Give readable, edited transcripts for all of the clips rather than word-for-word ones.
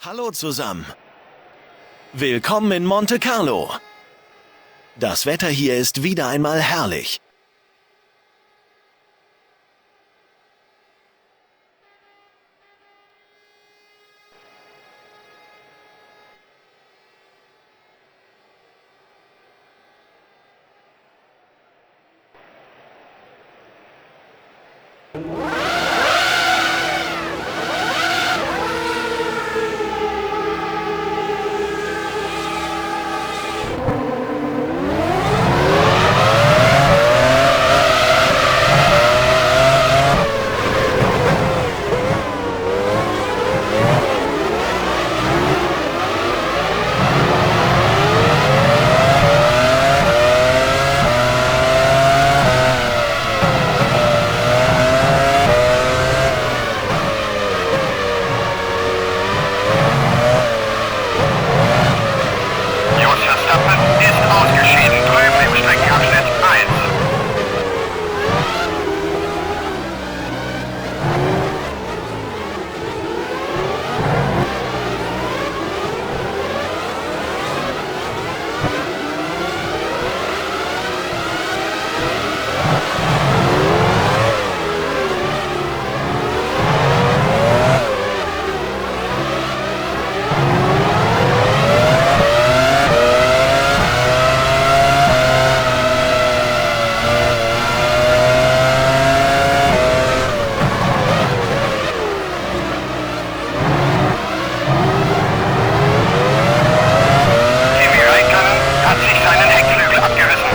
Hallo zusammen. Willkommen in Monte Carlo. Das Wetter hier ist wieder einmal herrlich. Jos Verstappen ist ausgeschieden, drüben im Streckenabschnitt 1. Kimi Räikkönen hat sich seinen Heckflügel abgerissen.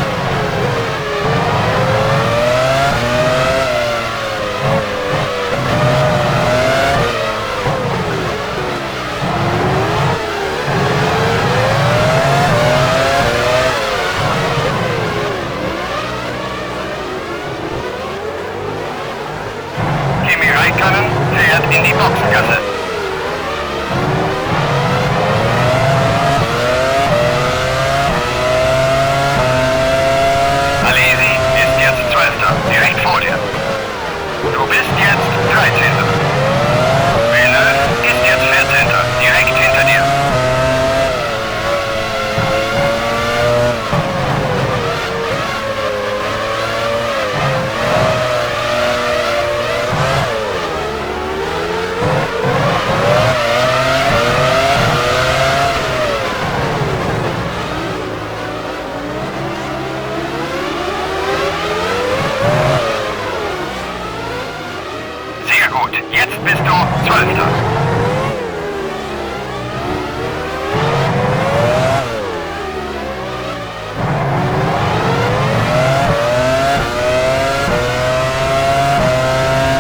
Kimi Räikkönen fährt in die Boxengasse. Alesi ist jetzt 12., direkt vor dir. Du bist jetzt 13. Villeneuve ist jetzt 14., direkt hinter dir. Sehr gut, jetzt bist du 12.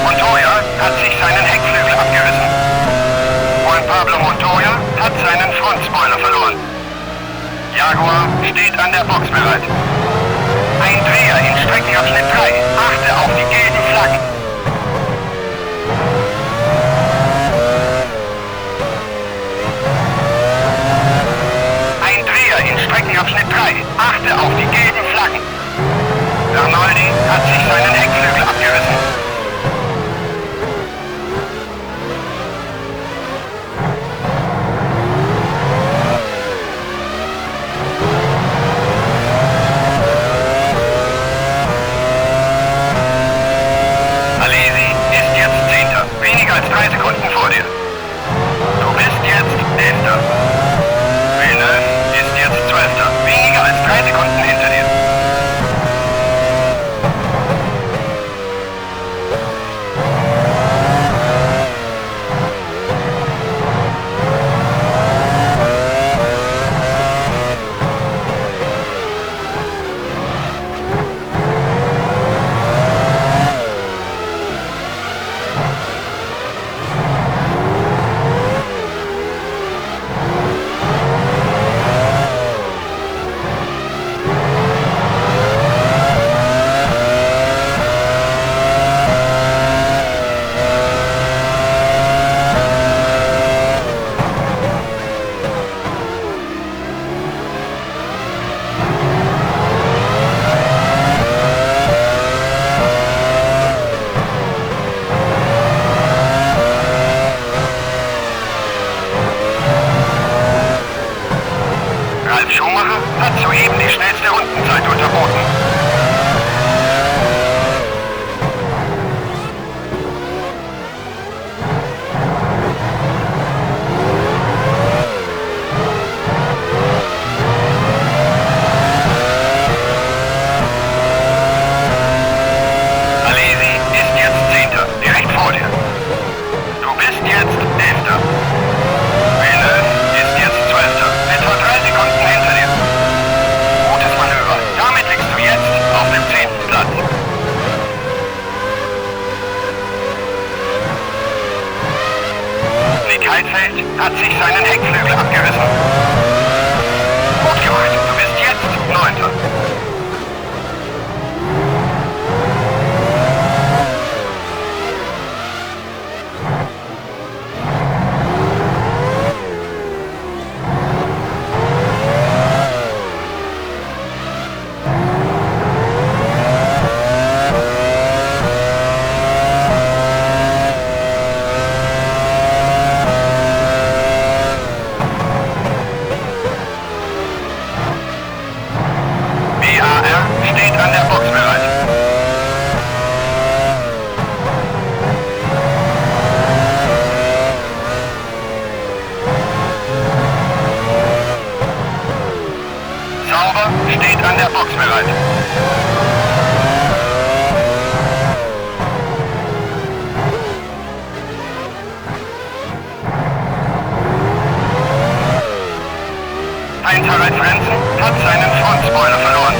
Montoya hat sich seinen Heckflügel abgerissen. Juan Pablo Montoya hat seinen Frontspoiler verloren. Jaguar steht an der Box bereit. Ein Dreher in Streckenabschnitt 3. Achte auf die gelben Flaggen. Ein Dreher in Streckenabschnitt 3. Achte auf die gelben Flaggen. Arnoldi hat sich seinen Heckflügel abgerissen. Alesi ist jetzt 10. Weniger als 3 Sekunden vor dir. Du bist jetzt 11. Villeneuve ist jetzt 12. Weniger als 3 Sekunden hinter dir. Ralf Schumacher hat soeben die schnellste Rundenzeit unterboten. Alesi ist jetzt Zehnter, direkt vor dir. Du bist jetzt Elfter. Villeneuve ist jetzt Zwölfter, etwa 3 Sekunden hinter dir. Gutes Manöver. Damit liegst du jetzt auf dem 10. Platz. Nick Heidfeld hat sich seinen Heckflügel abgerissen. Gut gemacht, du bist jetzt Neunter. BAR steht an der Box bereit. Sauber steht an der Box bereit. Heinz-Harald Frentzen hat seinen Frontspoiler verloren.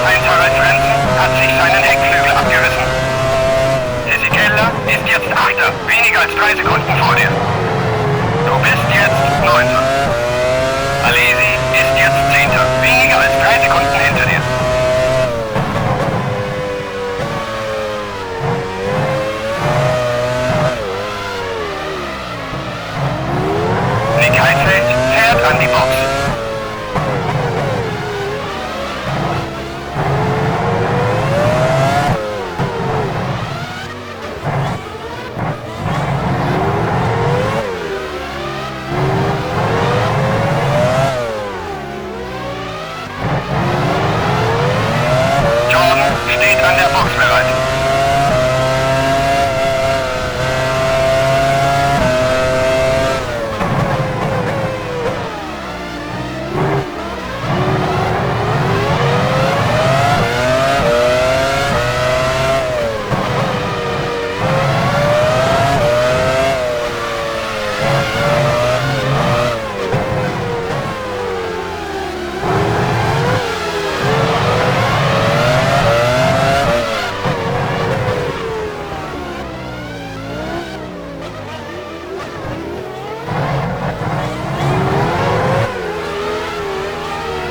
Heinz-Harald Frentzen hat sich seinen Heckflügel abgerissen. Fisichella ist jetzt Achter, weniger als 3 Sekunden vor dir. Du bist jetzt Neunter. Alesi ist jetzt Zehnter, weniger als 3 Sekunden hinter dir. Nick Heidfeld fährt an die Box. Jordan steht an der Box bereit.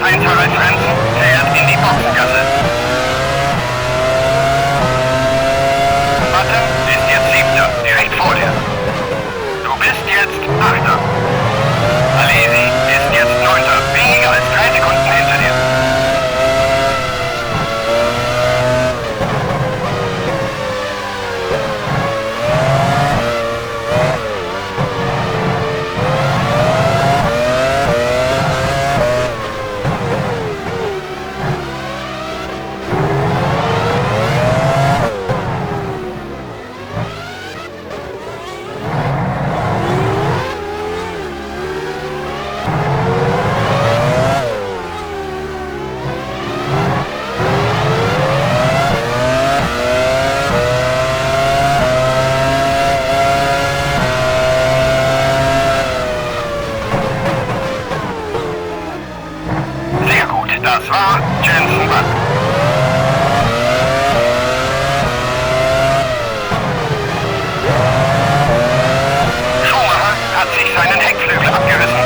Heinz-Harald Frentzen fährt in die Boxengasse. Button ist jetzt Siebter, direkt vor dir. Du bist jetzt Achter. Alesi ist jetzt Neunter, weniger als 3 Sekunden hinter dir. Sehr gut, das war Jenson Button. Schumacher hat sich seinen Heckflügel abgerissen.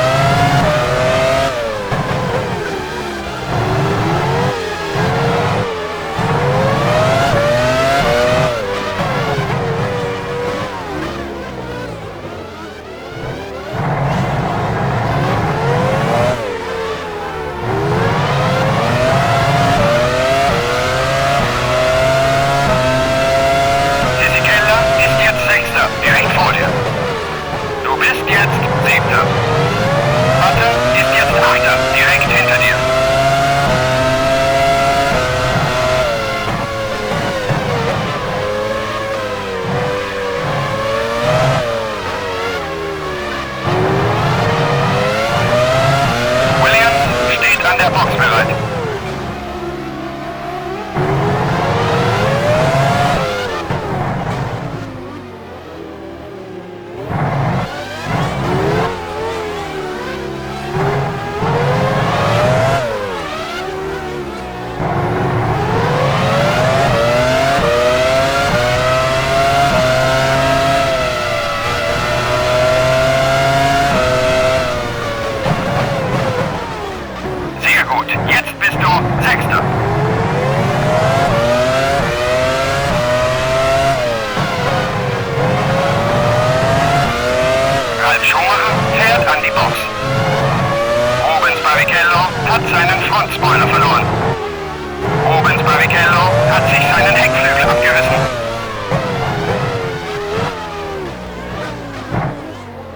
hat seinen Frontspoiler verloren. Rubens Barrichello hat sich seinen Heckflügel abgerissen.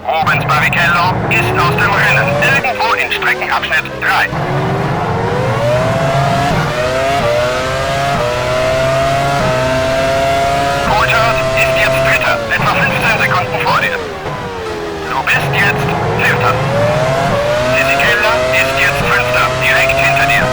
Rubens Barrichello ist aus dem Rennen, irgendwo in Streckenabschnitt 3. Coulthard ist jetzt Dritter, etwa 15 Sekunden vor dir. Du bist jetzt Vierter. Fisichella ist jetzt Fünfter, direkt hinter dir.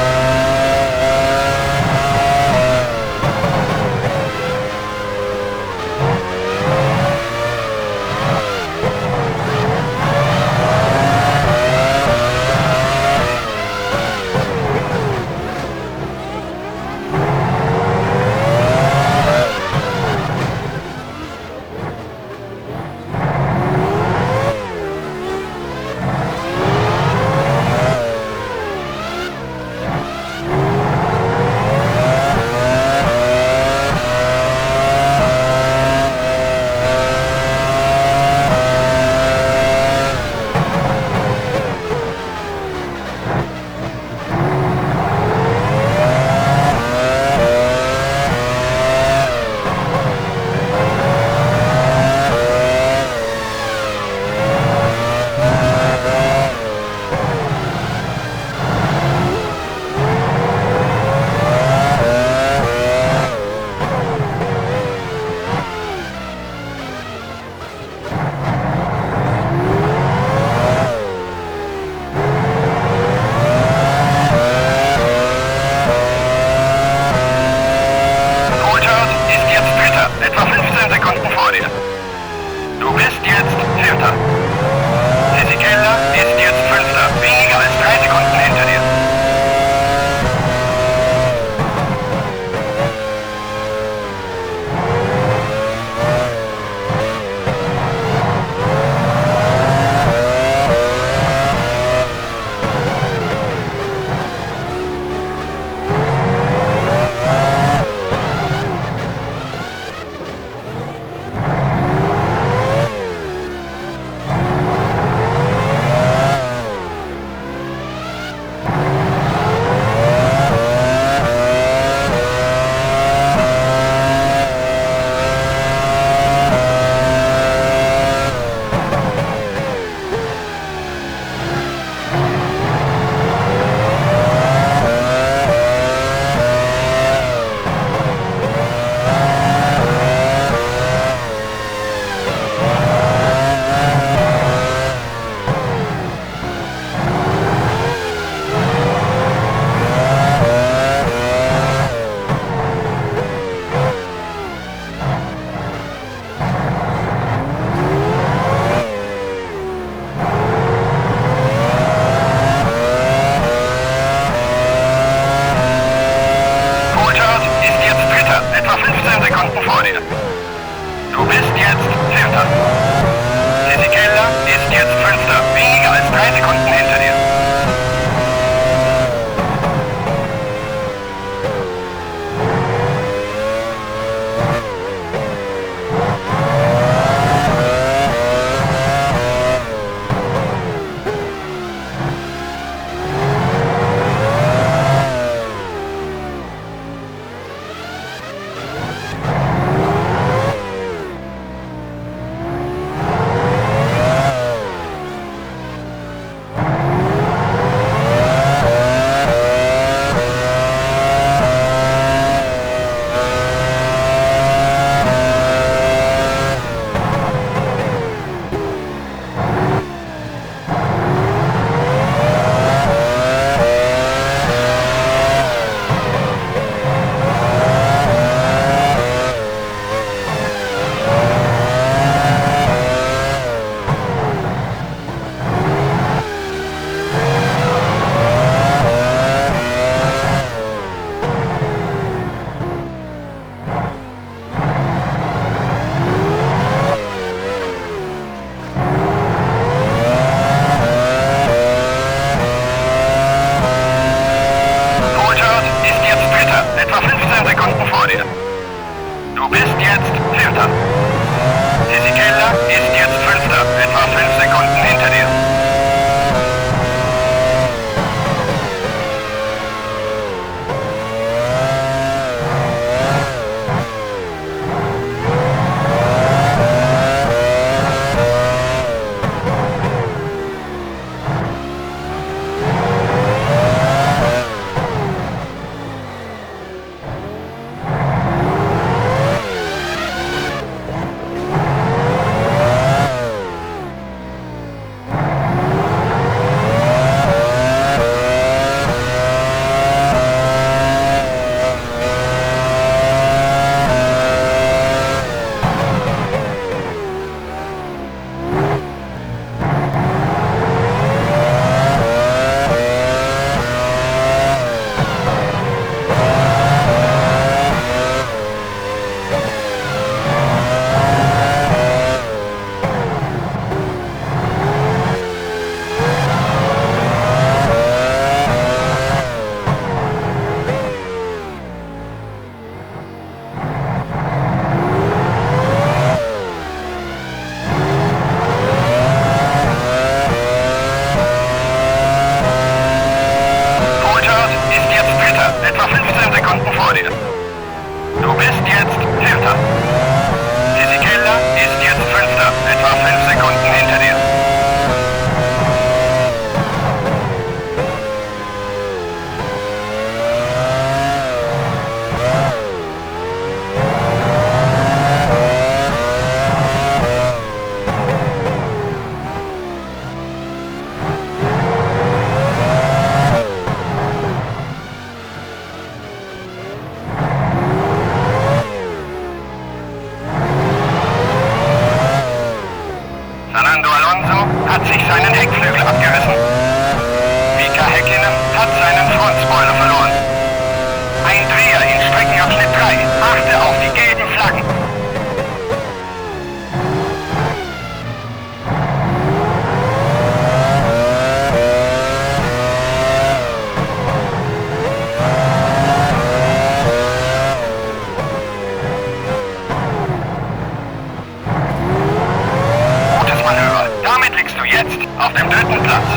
auf dem dritten Platz.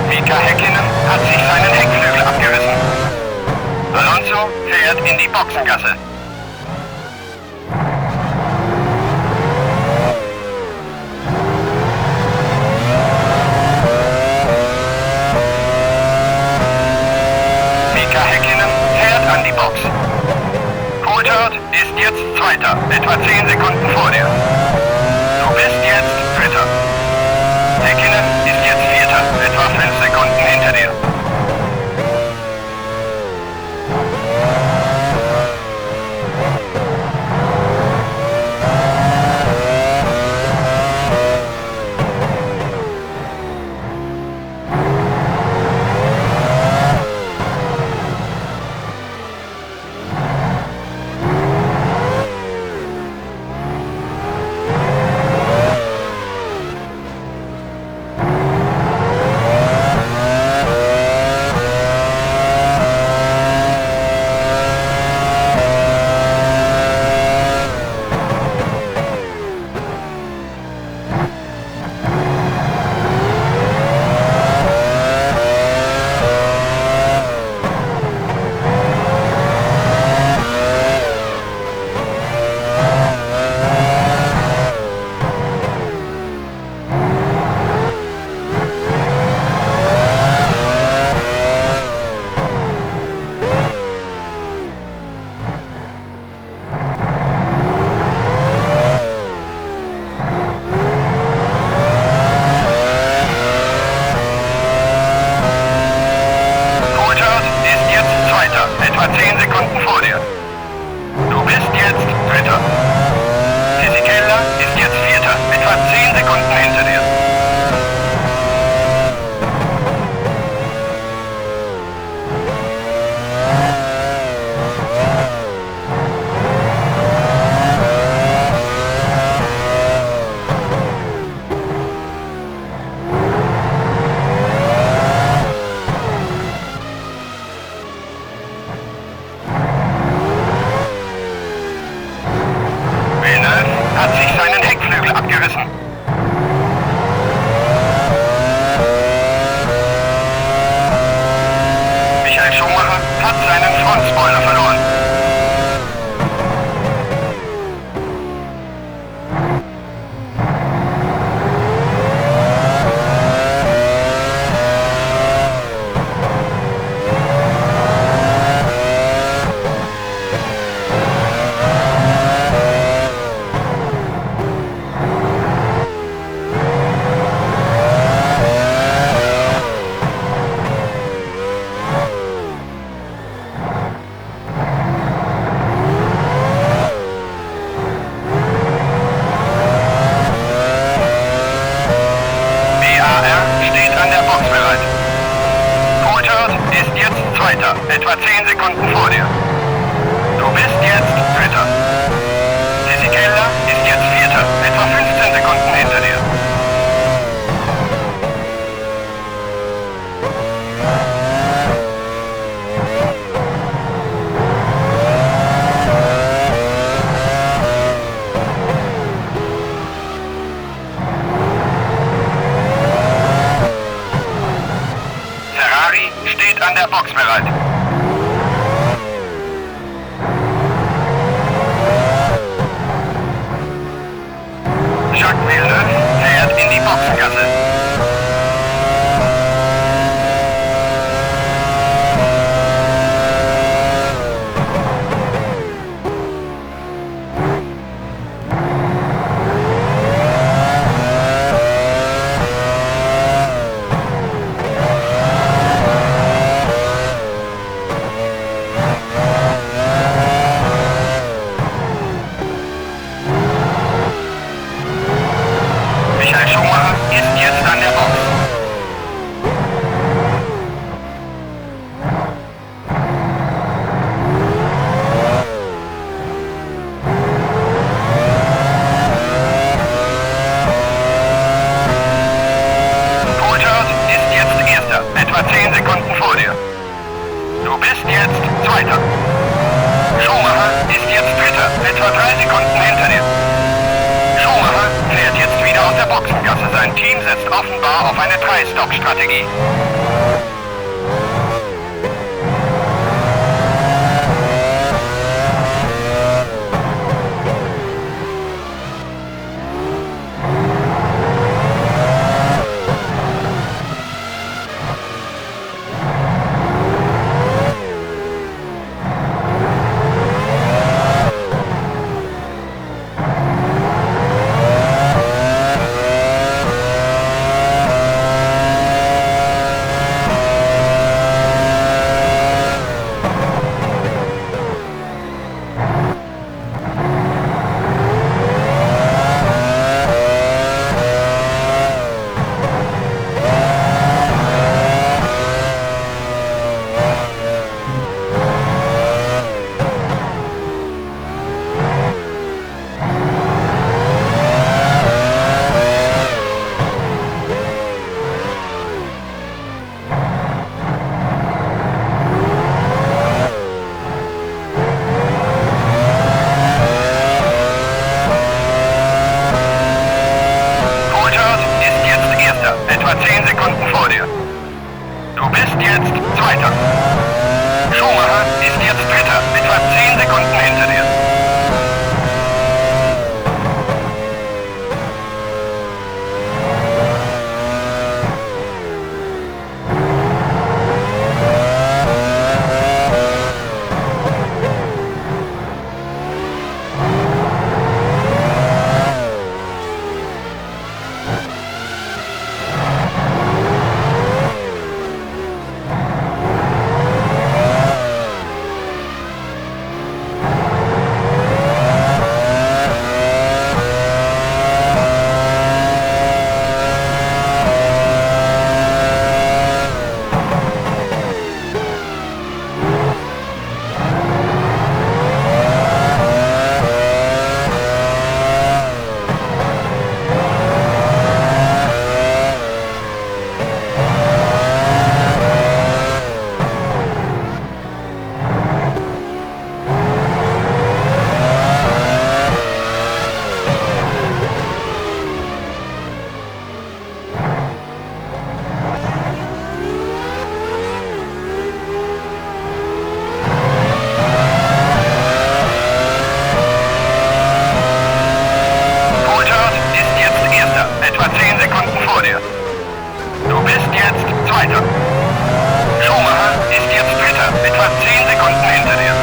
Mika Häkkinen hat sich seinen Heckflügel abgerissen. Alonso fährt in die Boxengasse. Mika Häkkinen fährt an die Box. Coulthard ist jetzt Zweiter, etwa 10 Sekunden vor dir. Du bist jetzt Dritter. Häkkinen ist jetzt Vierter, etwa 5 Sekunden hinter dir. Coulthard ist jetzt Zweiter, etwa 10 Sekunden vor dir. Du bist jetzt Dritter. Fisichella ist jetzt Vierter, etwa 10 Sekunden hinter dir. Villeneuve hat sich seinen Heckflügel abgerissen. Michael Schumacher hat seinen Frontspoiler verloren. BAR steht an der Box bereit. Coulthard ist jetzt Zweiter, etwa 10 Sekunden vor dir. Du bist jetzt Dritter. Fisichella ist jetzt Vierter, etwa 15 Sekunden hinter dir. Ferrari steht an der Box bereit. Jacques Villeneuve fährt in die Boxengasse. Offenbar auf eine Drei-Stop-Strategie. Coulthard ist jetzt Erster, etwa 10 Sekunden vor dir. Du bist jetzt Zweiter. Schumacher ist jetzt Dritter, etwa 10 Sekunden hinter dir. Coulthard ist jetzt Erster, etwa 10 Sekunden vor dir. Du bist jetzt Zweiter. Schumacher ist jetzt Dritter, etwa 10 Sekunden hinter dir.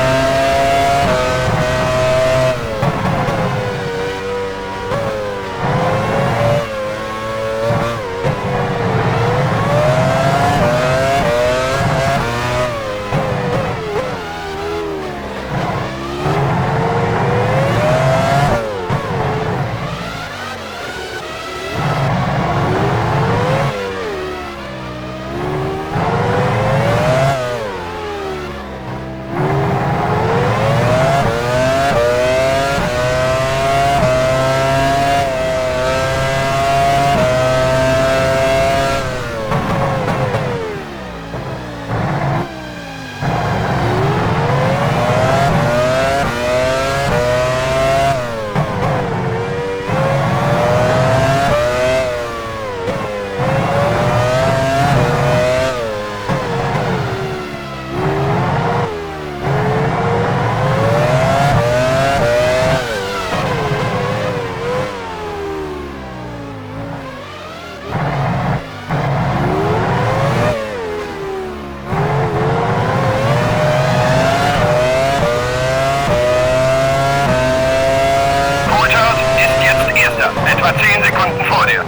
Coulthard ist jetzt Erster, etwa 10 Sekunden vor dir.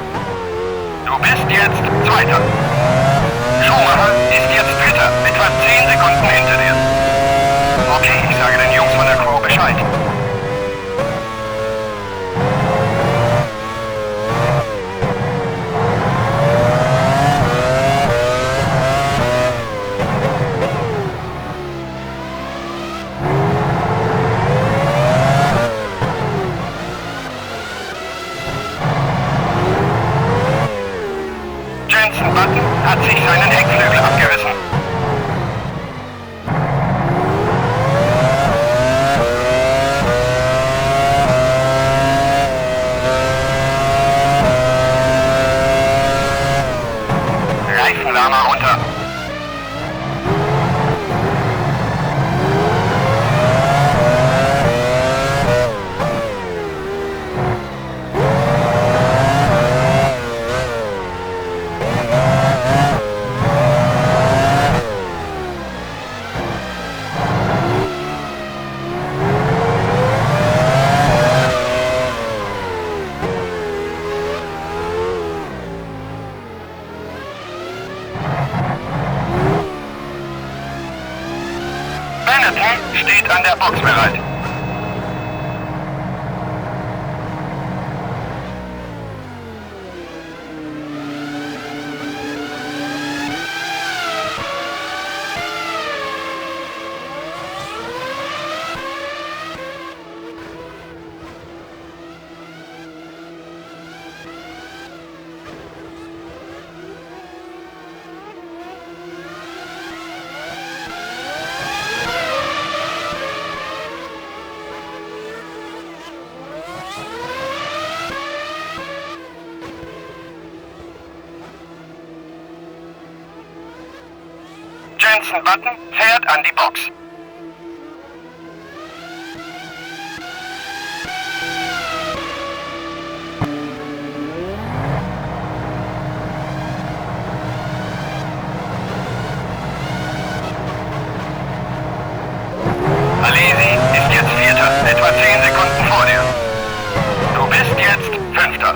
Du bist jetzt Zweiter. Schumacher ist jetzt Dritter, etwa 10 Sekunden hinter dir. Okay, ich sage den Jungs von der Crew Bescheid. Jenson Button hat sich seinen Heckflügel abgerissen. Reifenwärmer runter. Benetton steht an der Box bereit. Jenson Button fährt an die Box. Alesi ist jetzt Vierter, etwa 10 Sekunden vor dir. Du bist jetzt Fünfter.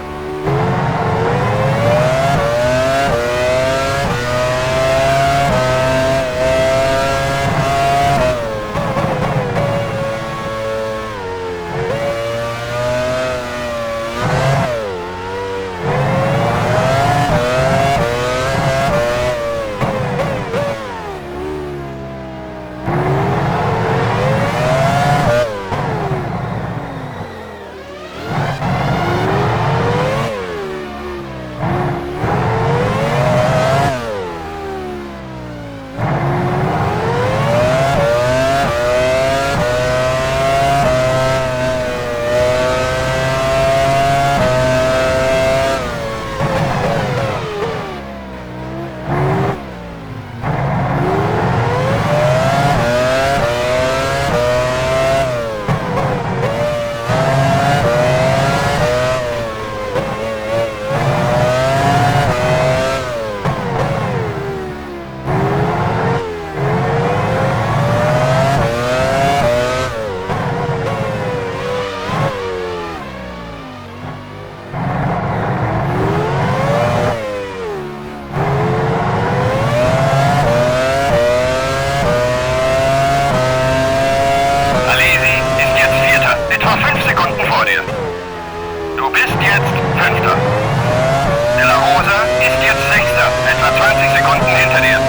Alesi ist jetzt Vierter, etwa 5 Sekunden vor dir. Du bist jetzt Fünfter. De La Rosa ist jetzt Sechster, etwa 20 Sekunden hinter dir.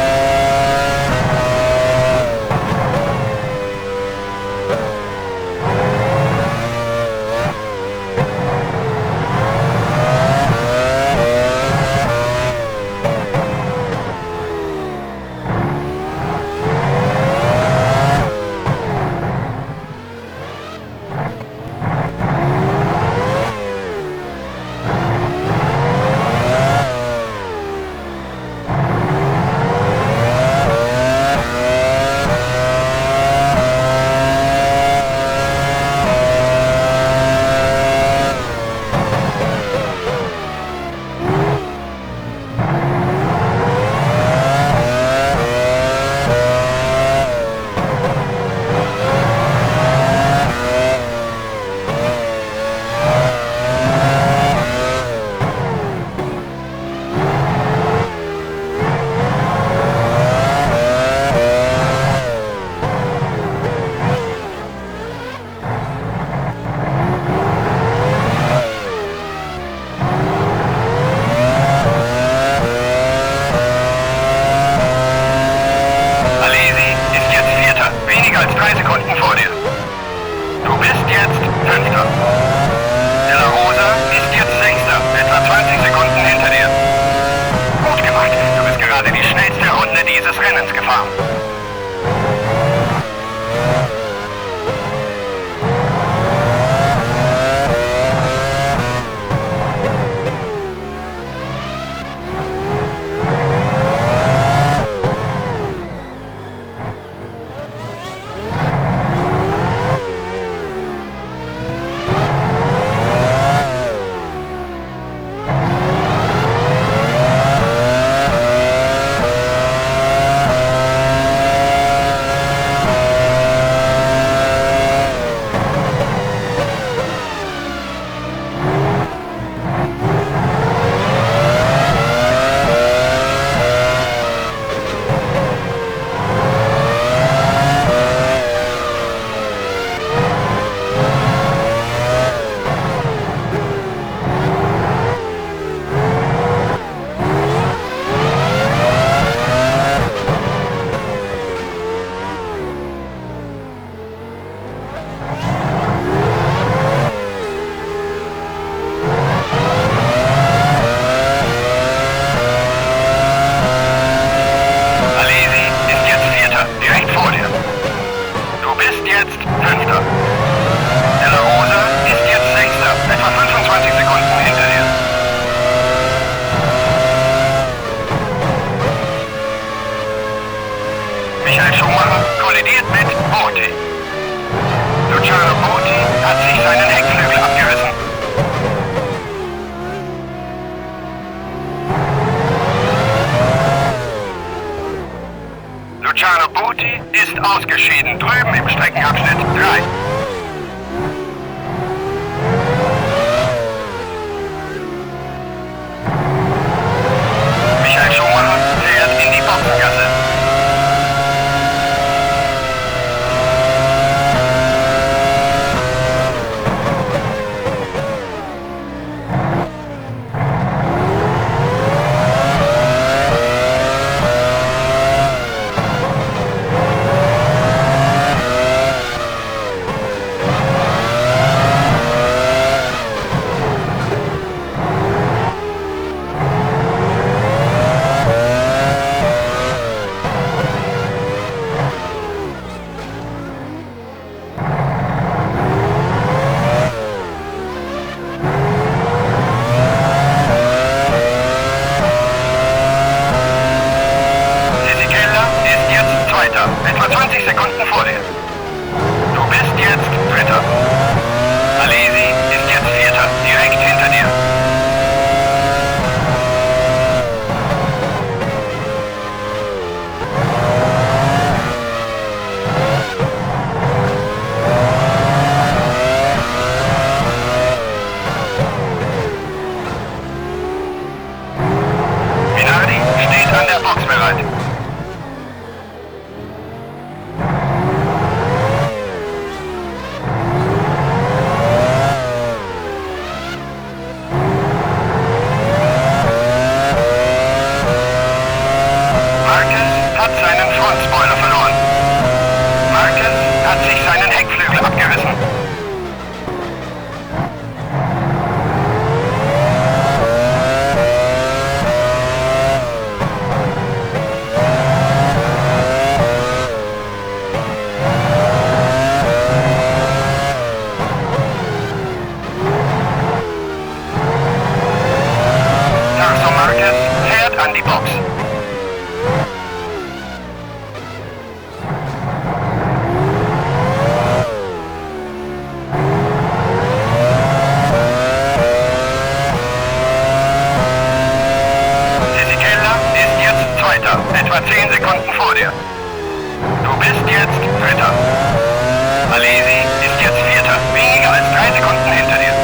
Alesi ist jetzt Vierter, weniger als 3 Sekunden vor dir. Du bist jetzt Fünfter. De La Rosa ist jetzt Sechster, etwa 20 Sekunden hinter dir. Gut gemacht, du bist gerade die schnellste Runde dieses Rennens gefahren. Kollidiert mit Burti. Luciano Burti hat sich seinen Heckflügel abgerissen. Luciano Burti ist ausgeschieden, drüben im Streckenabschnitt 3. Michael Schumacher fährt in die Boxengasse. Fisichella ist jetzt Zweiter, etwa 20 Sekunden vor dir. Du bist jetzt Dritter. Alesi ist jetzt Vierter, direkt hinter dir. Minardi steht an der Box bereit. Marquez hat seinen Frontspoiler verloren. Marquez hat sich seinen Heckflügel abgerissen. Tarso Marquez fährt an die Box. Fisichella ist jetzt Zweiter, etwa 10 Sekunden vor dir. Du bist jetzt Dritter. Alesi ist jetzt Vierter, weniger als 3 Sekunden hinter dir.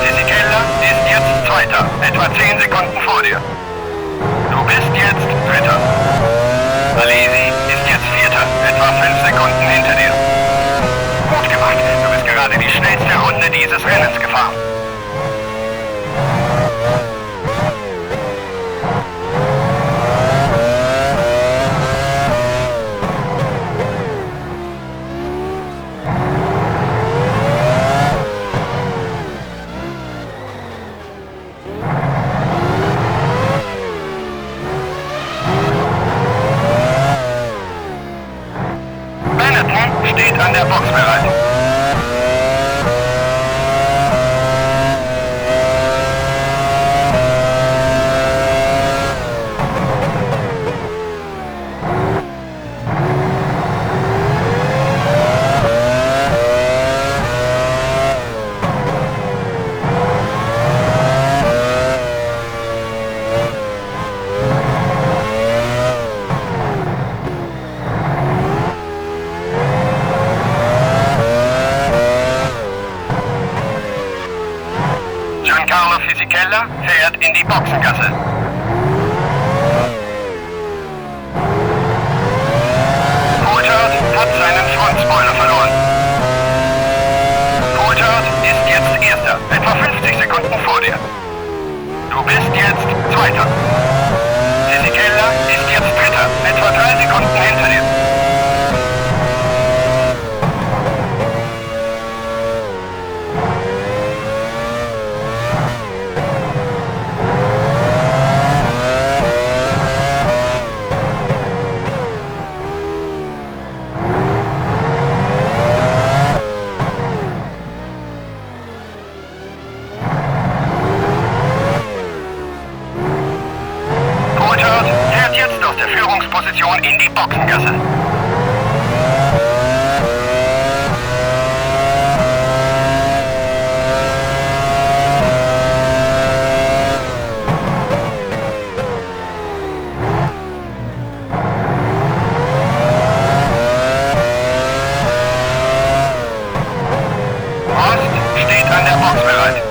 Fisichella ist jetzt Zweiter, etwa 10 Sekunden vor dir. Du bist jetzt Dritter. Alesi ist jetzt Vierter, etwa 5 Sekunden hinter dir. Gut gemacht, du bist gerade die schnellste Runde dieses Rennens gefahren. Benetton steht an der Box bereit. Führungsposition in die Boxengasse. Prost steht an der Box bereit.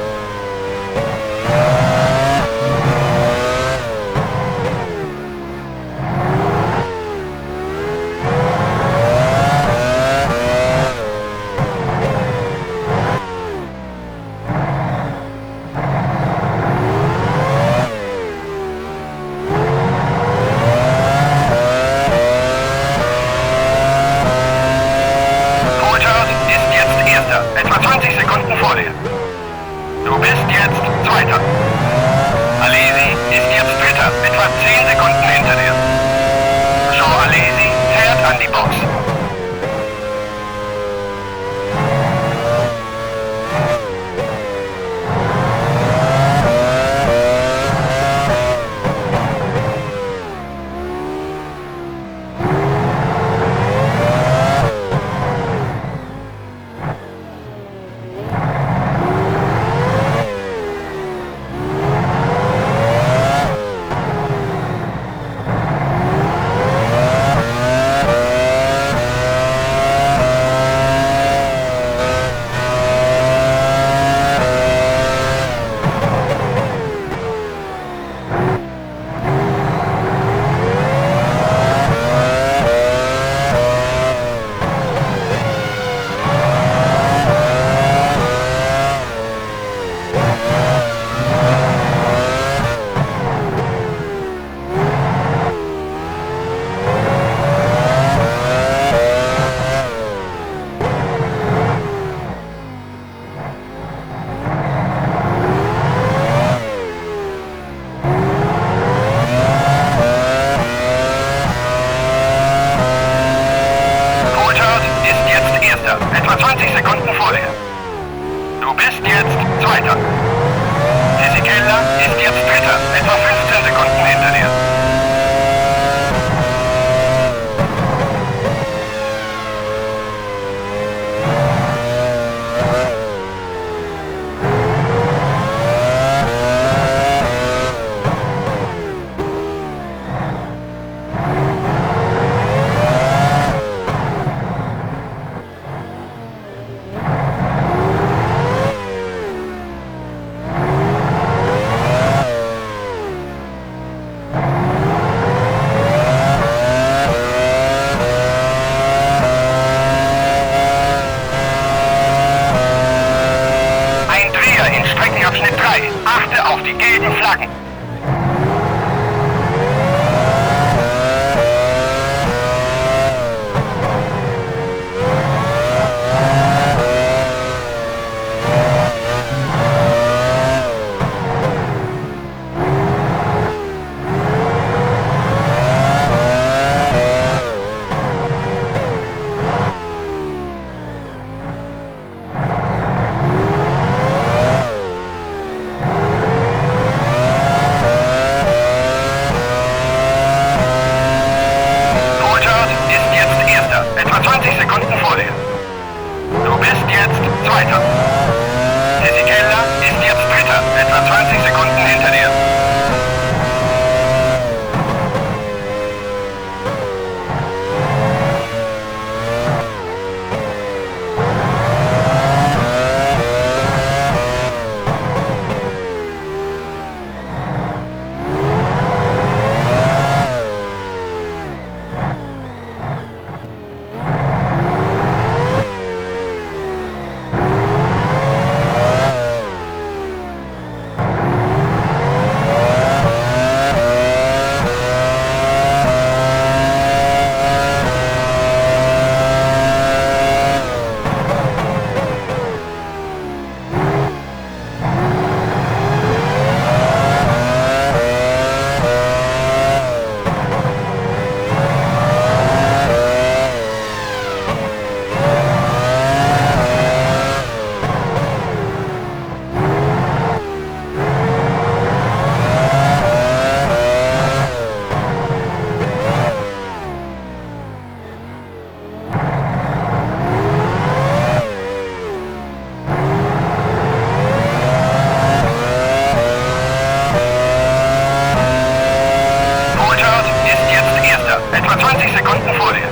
etwa 20 Sekunden vor dir.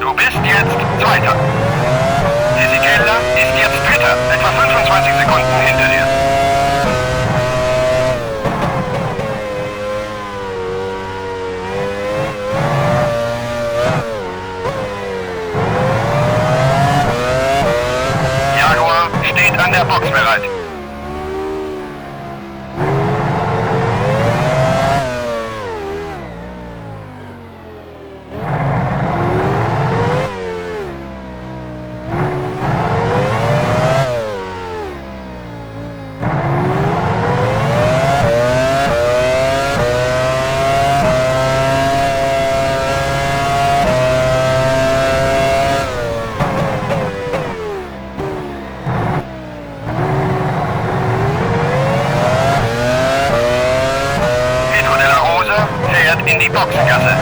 Du bist jetzt Zweiter. Fisichella ist jetzt Dritter, etwa 25 Sekunden hinter dir. Jaguar steht an der Box bereit. Pedro de la Rosa fährt in die Boxengasse.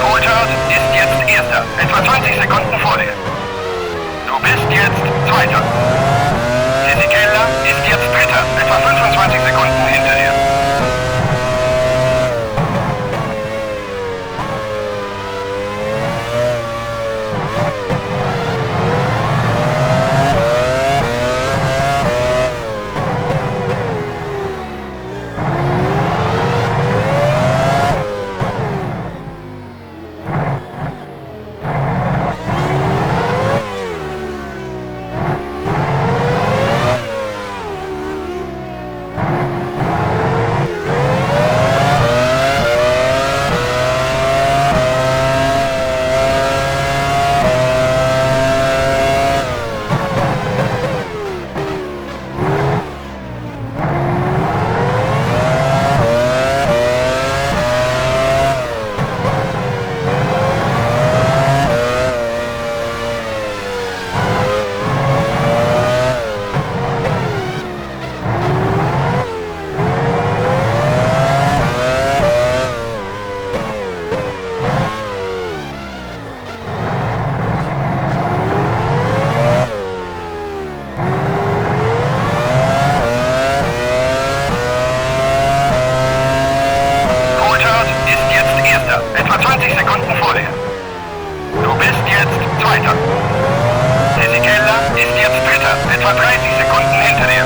Coulthard ist jetzt Erster, etwa 20 Sekunden vor dir. Du bist jetzt Zweiter. Fisichella ist jetzt Dritter, etwa 25 Sekunden hinter dir. Coulthard ist jetzt Erster, etwa 20 Sekunden vor dir. Du bist jetzt Zweiter. Fisichella ist jetzt Dritter, etwa 30 Sekunden hinter dir.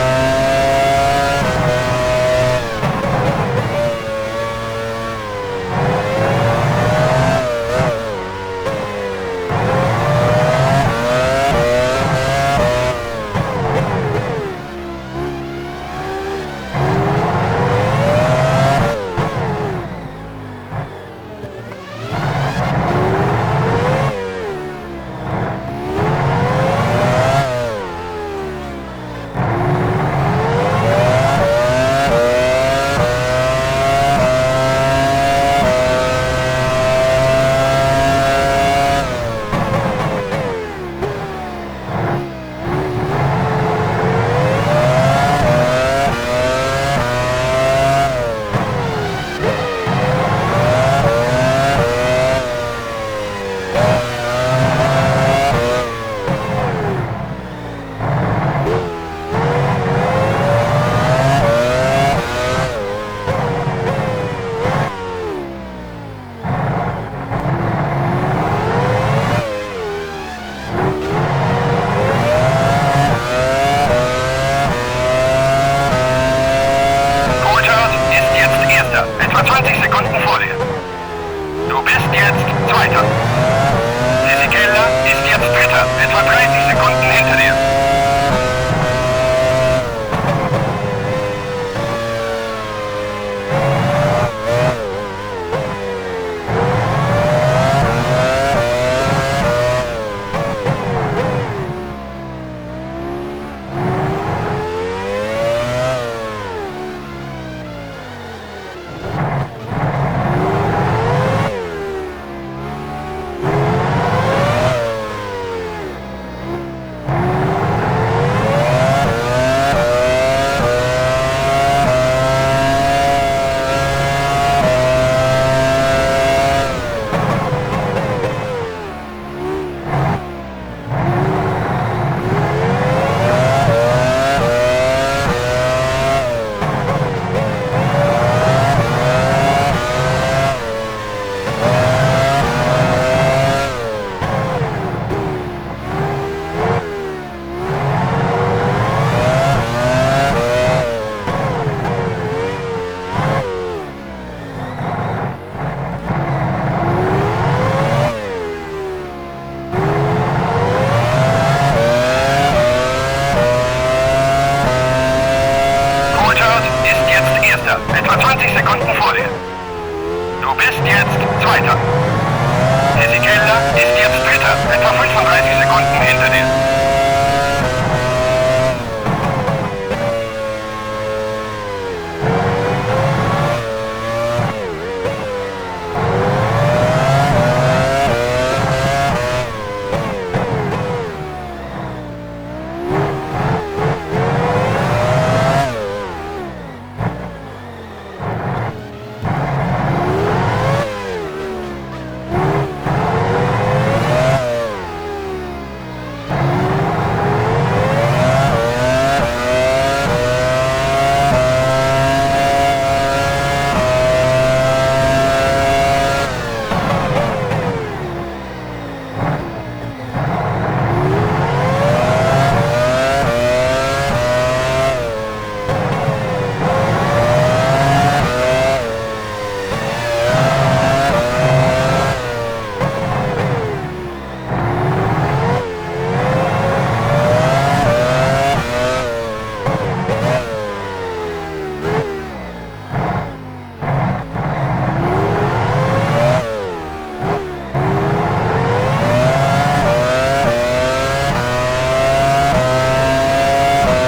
Ist jetzt Dritter, etwa 35 Sekunden hinter dir.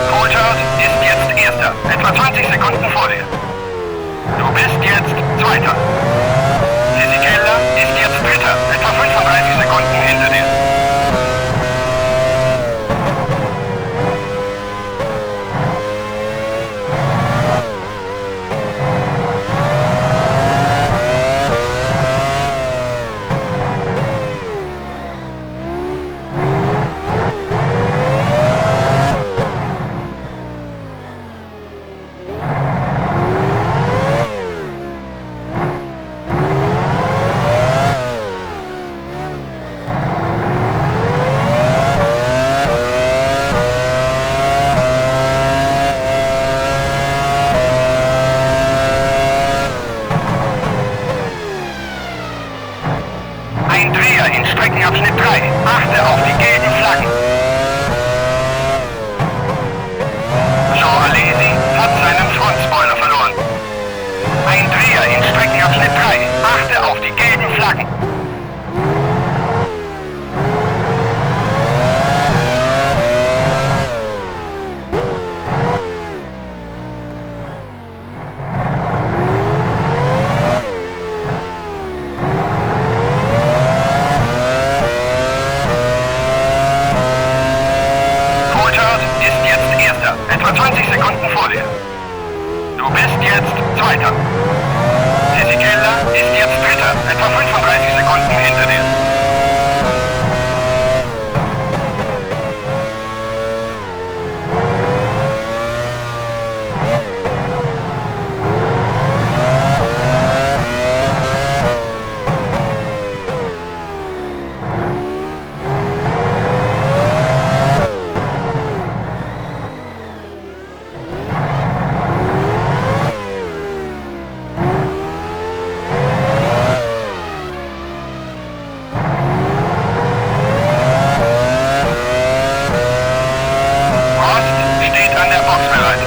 Coulthard ist jetzt Erster, etwa 20 Sekunden vor dir. Du bist jetzt Zweiter. Fisichella ist jetzt Dritter, etwa 35 Sekunden hinter dir. Ein Dreher in Streckenabschnitt 3. Achte auf die gelben Flaggen. Jean Alesi hat seinen Frontspoiler verloren. Ein Dreher in Streckenabschnitt 3. Achte auf die gelben Flaggen. Coulthard ist jetzt Erster, etwa 20 Sekunden vor dir. Du bist jetzt Zweiter. Fisichella ist jetzt Dritter, etwa 35 Sekunden hinter dir. Prost steht an der Box bereit.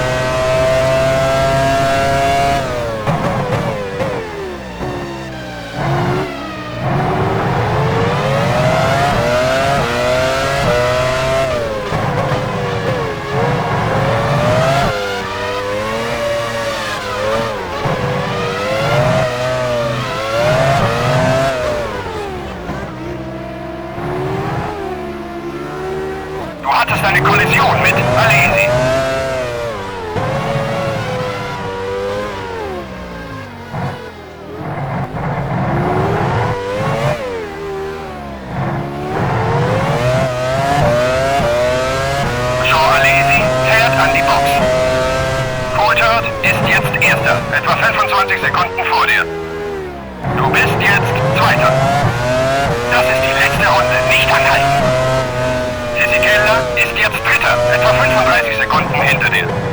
Du hattest eine Kollision mit Alesi. Jean Alesi fährt an die Box. Coulthard ist jetzt Erster, etwa 25 Sekunden vor dir. Du bist jetzt Zweiter. Das ist die letzte Runde, nicht anhalten. Fisichella ist jetzt Dritter, etwa 35 Sekunden hinter dir.